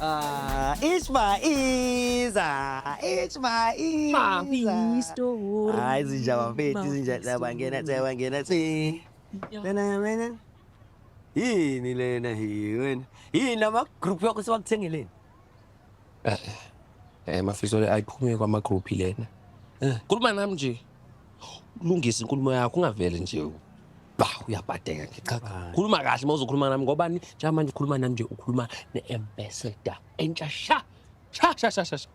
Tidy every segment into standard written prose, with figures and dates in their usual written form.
Ah, Ishmaiza, Ishmaiza. Story. Hayi izinja bafethu, izinja labangena labangena thi. Lena mina. Yini lena hi wena? Yini ama group yakho siwakuthengeleni? Eh Mafiso le ayiphume kwama group lena. Khuluma nami nje. Ulungise inkulumo yakho ungavele nje. Ba uyabhadeka nje cha. Khuluma kahle uma uzokhuluma nami ngoba ni njengamanje ukhuluma nami nje ukhuluma ne-ambassador entsha sha. Sha sha sha sha. sha.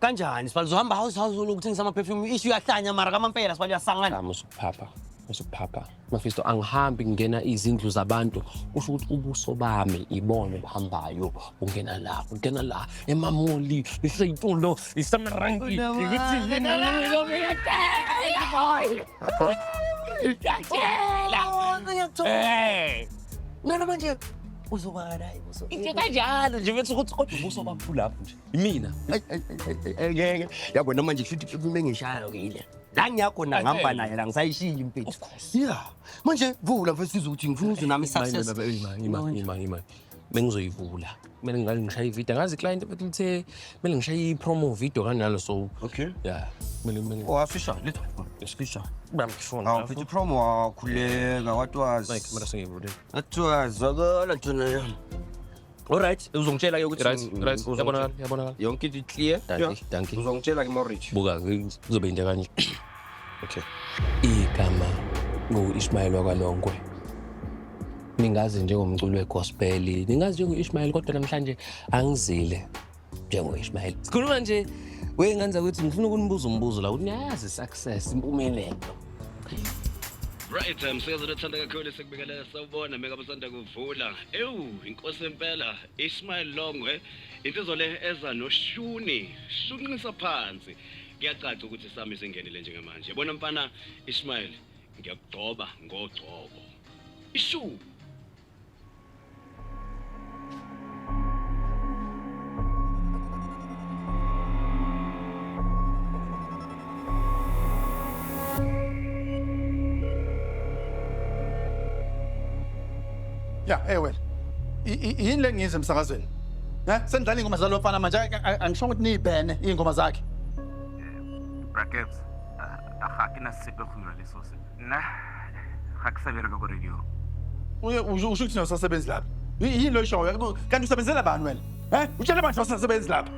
Kanjani sibali uzohamba house house ukuthengisa ama perfume issue uyahlanya mara kamampela sibali uyasangana. Cha musukuphapha. Musukuphapha. Mafisto angihambi ngingena izindlu zabantu kusho ukuthi ubuso bami ibona obuhambayo ungena la ungena la emamoli iseyitulo isamaranki Eh Nana manje uzoba la ubuso. into kanjalo nje bese ukuthi kodwa ubuso bami bulapho nje imina Ngeke. Yabona manje kushuthi perfume engishayo ke ile. La ngiyakhona ngihamba naye la ngisayishiya impethu. Of course. Yeah. Manje vula mfethu sizwe ukuthi ngifuna uzwe nami success. Ima ima ima ima bengizoyivula kumele ngale ngishaye ivideo ngazi client futhi lithe kumele ngishaye i-promo video kanjalo so Okay. yeah kumele kumele Wafisha letha. Fisha. bami ngifuna Awu mfethu promo wakhuleka what was. like mara sengiyivulile Athiwa zwakala thina yami. Alright, uzongitshela ke ukuthi right right yabonakala yabonakala yonke into clear. Dankie, dankie. Uzongitshela ke Morich. Buka kuzobe into kanje. Okay. Igama ngu-Ishmael wakwaLongwe. Ningazi njengomculo wegospel, ningazi njengo-Ishmael kodwa namhlanje angizile njengo-Ishmael. Sikhuluma nje wengenza ukuthi ngifuna ukunibuza umbuzo la ukuthi niyayazi success impumelelo. Right, msakazo othanda kakhulu sekubingelela sawubona meka basanda kuvula. Ewu, inkosi impela Ismail Longwe, insizwa le eza noshuni, shunqisa phansi. Kuyacaca ukuthi sami singenile njengamanje. Yabona mfana Ismail, ngiyakugcoba ngogcobo. Ishu. Ya, hey wena. Yini le ngiyizwe emsakazweni? Eh, senidlala iy'ngoma zalo mfana manje angisho ukuthi niyibhene iy'ngoma zakhe. Brackets ga ke na sepe go dira le so se nna ga ke sa bereka ko radio. Uye usho ukuthi usasebenzi lapha. Yini lo ishoyo? Kanti usebenzela bani wena? Eh? Utshele abantu usasebenzi lapha.